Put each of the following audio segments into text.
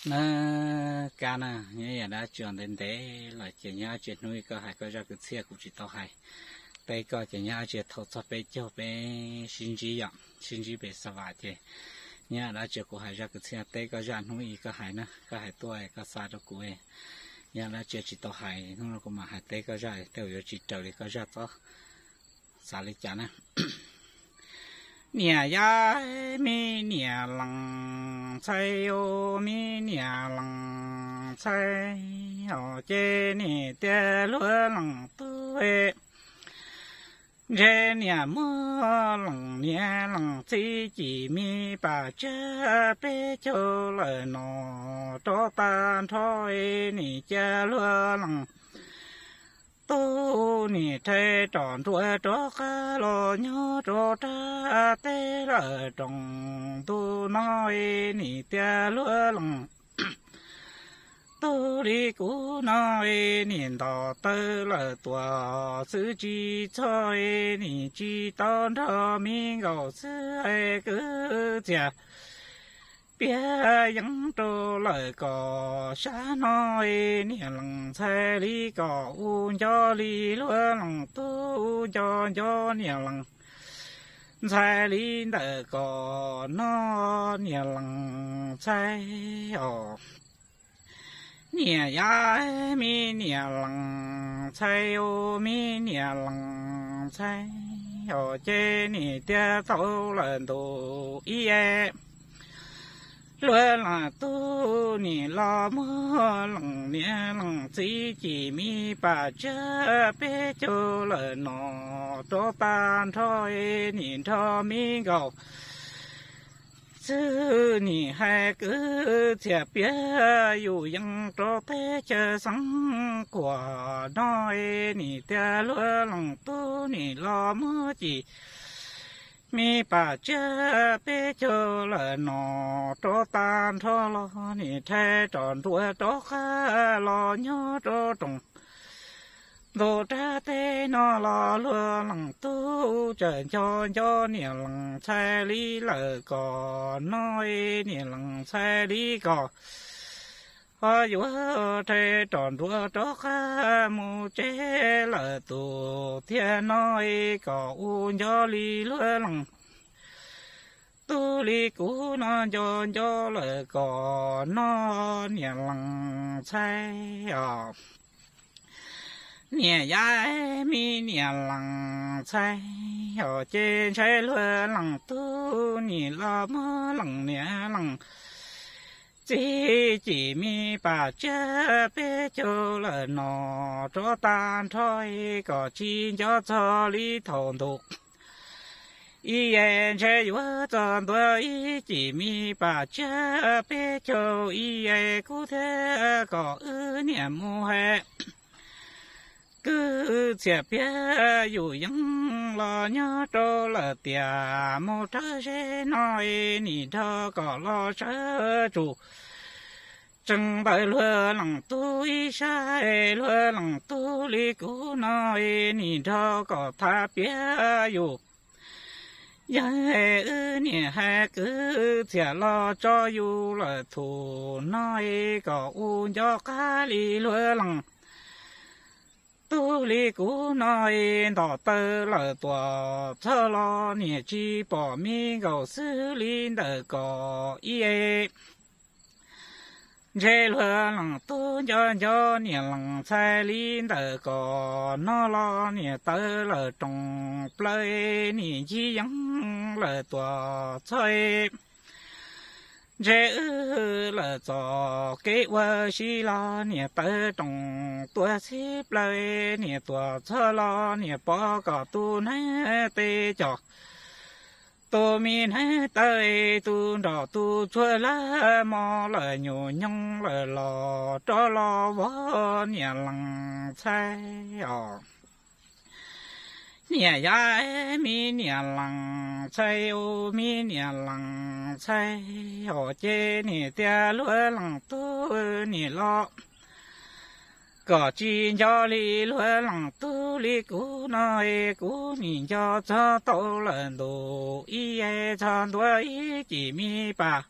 Na, kab na, nyob yam dab tsi ntev ntev los ces nyob dab tsi hnub koj hais koj zaj kwv txhiaj kuv tsis tau hais teb koj ces nyob dab tsi thaum txog peb caug peb sib ntsib yom, sib ntsib pem xa vam ces nyob dab tsi kuv hais zaj kwv txhiaj teb koj zaj hnub i koj hais na, koj hais tuaj koj xa rau kuv. Nyob dab tsi tsis tau hais hnub no kuv mam hais teb koj zaj tej uas yuav tsis raws li koj zaj txob. Xav li cas na? Niam yab, me niam lees ntxhais, me niam lees ntxhais, os ces niam tias luag lees tub, ntshe niam muab lees niam lees txiv cim me pam tsiab peb caug lawm no rov tag nrho, nim cia luag lees tub nim rhais rom nruas rov qab los nyob rau rab teb lawm roos ntuj no, nim tias luag lees tub li kuv no, nim ntos taw lawm tuam xwb tsis txhob, nim tsis tau nrog me nkaus xwb, kwv txhiaj piav yeeb rau lawm kom sab no, niam lees ntxhais li kom u nco li luag lees tub, u nco nco niam lees ntxhais li ntawm kom no niam lees ntxhais os. Niam yab, me niam lees ntxhais, me niam lees ntxhais, os ces niam tias tau lawm ntu ib, luag lees tub nim los muab lees niam lees txiv cim me pam tsiab peb caug lawm no rov tag nrho, nim nrog me nkaus xwb, nim hais kwv txhiaj piav yus yeeb rau teb chaws xeeb kuam no, nim tias luag lees tub nim los muab cim me pam tsiab peb caug lawm no rov tag nrho los nim rhais rom nruas rov qab los nyob rau roos ntuj rab teb no los luag lees tub tseem nco nco niam lees ntxhais li lawm kom no, niam lees ntxhais li kom ho yuav rhais rom nruas rov qab mus tsev lawm tus thiab no, kom u nco li luag lees tub li kuv no nco nco lawm kom no niam lees ntxhais os. Niam yab, me niam lees ntxhais, os ces ntshai luag lees tub nim los muab lees niam lees txiv cim me pam tsiab peb caug lawm no rov tag nrho, kom tsis nco txog li thaum ntuj ib, ntshe yuav txog ntua ib cim me pam tsiab peb caug ib, kuv thiaj kom wb niam mus hais kwv txhiaj piav yus yeeb los nyob rau lawm tiam mus rhawv zeb no, nim nrog kom los sawv tsuj tsees ntawm luag lees tub ib sab, luag lees tub li kuv no, nim nrog kom thaj piav yus yeeb, wb niam hais kwv txhiaj los tso yus lawm thaum no, kom u nco qab li luag lees tub li kuv no, ntos taw lawm tuam txhoj los niam tsis pom me nkaus xwb li ntawm kom ib, ntshe luag lees tub nco nco niam lees ntxhais li ntawm kom no los niam tawv lawm roos plaws, nim ncig yeeb lawm tuam txhoj, ntshe wb lawm txoj kev ua si los niam tawv roos tuam xib plaws, niam tuam txhoj los niam pov kom tus neeg teb cov tus me neeg taw, tus nrog tus tsuag lawm mos lawm nyuam nyoog lawm los rov los vov niam lees ntxhais os. Niam yab, me niam lees ntxhais, me niam lees ntxhais, os ces niam tias luag lees tub nim los kom tsis nco li luag lees tub li kuv no, kuv nim nco txog tau lawm ntu ib, txog ntua ib cim me pam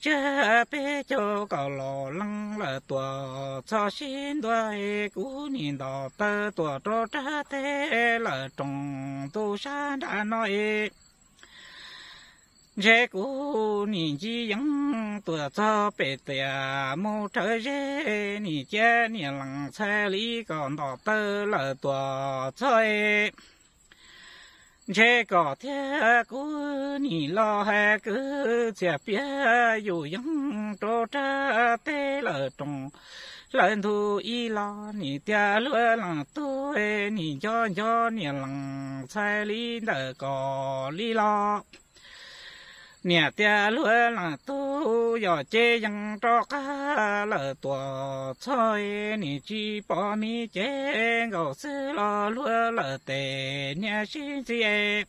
tsiab peb caug kom los leej lawm tuam txhoj sib ntua, kuv nim ntom taw tuam rau rab teb lawm roos ntuj sab nrad no es. Ntshe kuv nim ncig yees tuam txog pem tiam mus rhawv zeb, nim cia niam lees txhais li kom ntom taw lawm tuam txhoj es. Ntshe kom thiab kuv nim los hais kwv txiaj piav yus yees rau rab teb lawm roos lawm ntug ib los, nim tias luag leej tub es nim nco nco niam lees txhais li ntawm kom li los. Niam tias luag leej tub yog ces yees rov qab lawm tuam txhoj es, nim tsis pom miv ces nkaus xwb los luag lawm tes niam sib ntxhi es.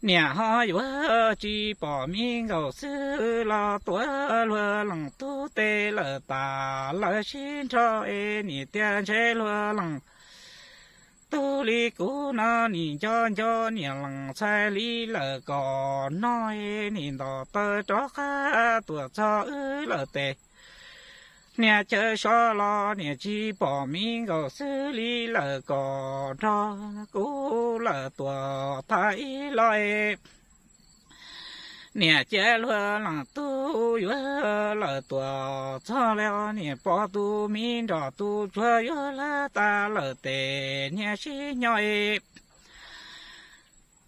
Niam ho yuav tsis pom miv nkaus xwb los tuav luag leej tub tes lawm tas lawm sib nrho es, nim tias ntshe luag leej tub li kuv no nim nco nco niam lees txhais li lawm kom no es, nim ntom taw rov qab tuam txhoj wb lawm tes. Niam caw so los niam tsis pom miv nkaus xwb li lawm kom nrog kuv lawm tuam tag ib los es. Niam cia luag leej tub yuav lawm tuam txhoj li, niam pom tus miv nrog tus tsuag yuav lawm tas lawm tes niam sib nyo es.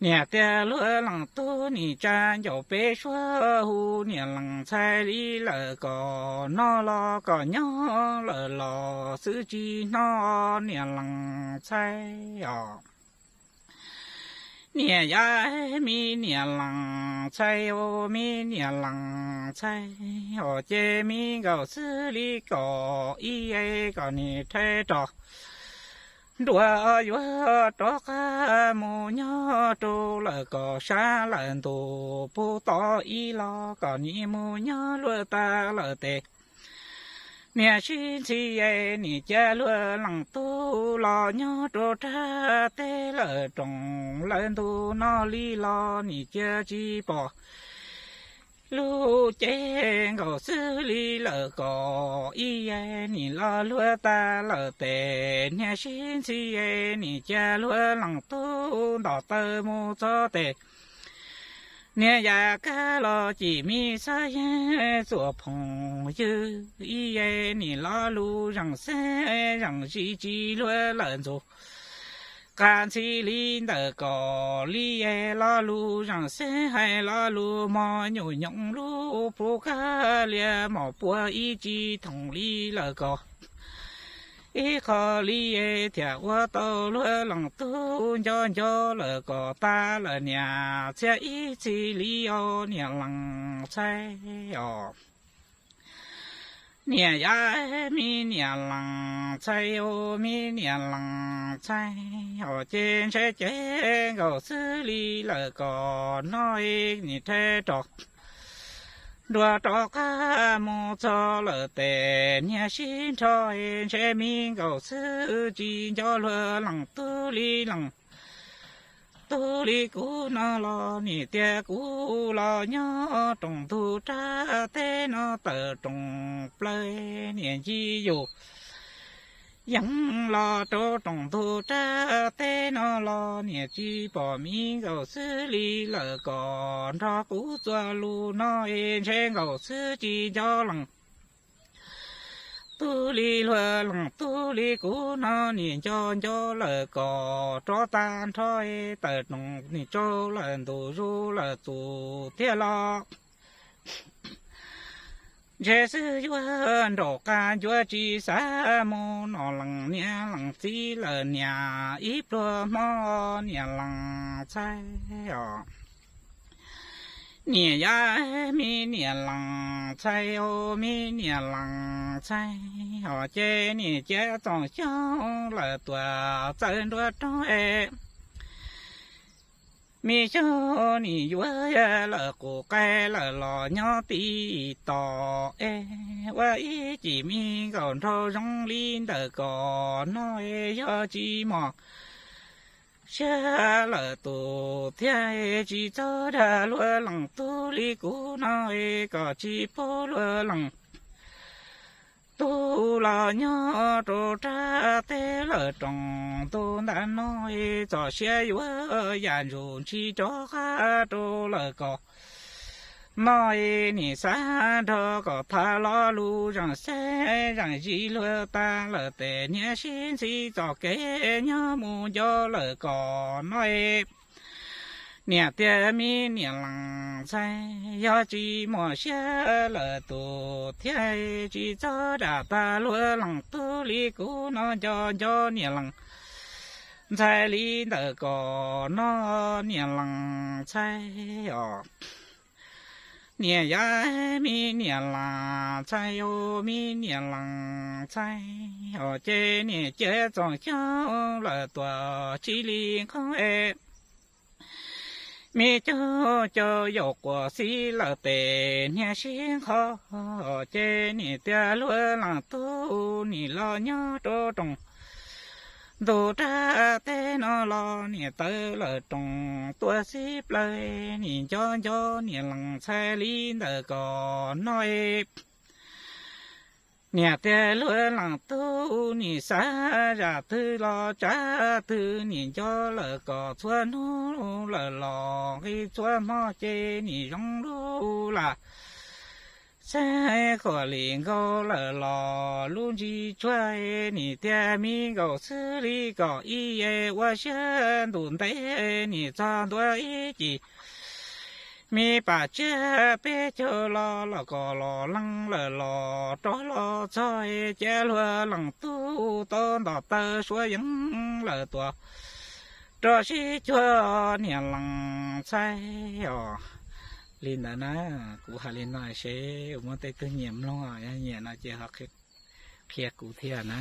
Niam tias luag leej tub nim tsa ncaus peb suab hu niam lees txhais li lawm kom no los kom nyob lawm los xwb tsis hnov niam lees txhais os. Niam yam mi niam lees txhais os, mi niam lees txhais os, ces mi nkaus xwb li kom ib es kom nim rhais rov nruas yuav rov qab mus nyob rau lawm kom sab lawm ntus pub tod ib los kom nim mus nyob luag tas lawm tes. Niam sib ntxhi es nim cia luag leej tub los nyob rau rab teb lawm roos lawm ntu no li los nim cia tsis pom lub cev nkaus xwb li lawm kom ib es nim los luag tas lawm tes. Niam sib ntxhi es nim cia luag leej tub ntom taw mus txog tes. Niam yam kab los cim mi xab yeeb txuas phoom ywg ib es nim lo lus zeem xeeb zeem zis tsis luag lawm ntxuav qab ntxhi li ntawm kom li es lo lus zeem xeeb hais lo lus mos nyuam nyoos lub pub kab lias mos puab ib tsis thoom li lawm kom ib qho li es thiaj ua tau luag leej tub nco nco lawm kom tas lawm niam txhiaj ib txhis li os niam lees txhais os. Niam yam mi niam lees txhais os, mi niam lees txhais os, ces ntshe ces nkaus xwb li lawm kom no nim rhais rov nruas rov qab mus txog lawm tes. Niam sib nrho ntshe mi nkaus xwb tsis nco luag leej tub li leej tub li kuv no los nim tias kuv los nyob roos ntug rab teb no tawm roos plaws niam ncig yus yees los rau roos ntug rab teb no los niam tsis pom mi nkaus xwb li lawm kom nrog kuv txuas lus no es ntshe nkaus xwb tsis nco leej tub li luag leej tub li kuv no nim nco nco lawm kom rov tag nrho es tawm roos nim rau lawm ntu zus lawm tus thiaj los. Ntshe xwb yuav nraum qab ncuav tsis xav mus no lees niam lees txiv lawm niam ib pluag hmo niam lees txhais os. Niam yam mi niam lees txhais os, mi niam lees txhais os, ces niam cia txoom xyoob lawm tuam txawj nruab roog es. Mi xyoob nim yuav lawm qus qaib lawm los nyob tim tom es ua ib cim mi nkaus nraug zoo li ntawm kom no es yog tsis mos siab lawm tus thiab, tsis txhob dag luag leej tub li kuv no, kom tsis pub luag leej tub los nyob rau rab teb lawm roos ntuj ntawm no, txom siab yuav yam ntsuj ntsis rov qab rau lawm kom no, nim xav nrog kom tham lo lus zeem xeeb zeem zis luag tag lawm tes niam sib ntxhi txoj kev nyob mus nco lawm kom no. Niam tias me niam leej ntxhais, yog tsis muaj siab lawm tus thiab, tsis txhob dag tag luag leej tub li kuv no nco nco niam leej ntxhais li ntawm kom no niam leej ntxhais os. Niam yog me niam leej ntxhais os, me niam leej ntxhais os, ces niam cia txoos xyoob lawm tuam tsis li nqhoob es me caug caug yaum quas xib lawm tes niam sib nqho, ces niam tias luag leej tub nim los nyob rau roos ntuj rab teb no los niam tawv lawm roos tuaj xib plaws, nim nco nco niam leej ntxhais li ntawm kom no. Niam tias luag leej tub nim xav zam twg los tsav twg, nim nco lawm kom txhua hnub lawm los nqi txhua hmo ces nim zoo lub lam xeeb, qhuam lim nkaus lawm los lub ntsis tsuag, nim tias me nkaus xwb li kom ib ua siab ntuj ntev, nim txog ntua ib cim me pam tsiab peb caug los los kom los leej lawm los rov los txog, cia luag leej tub tau ntom taw suav yeev lawm tuam rau sib cuag niam leej ntxhais os. Li ntawd na, kuv hais li no seb muaj tej tug nyiam mloog, yog nyiam no ces ho qhia kuv thiab na.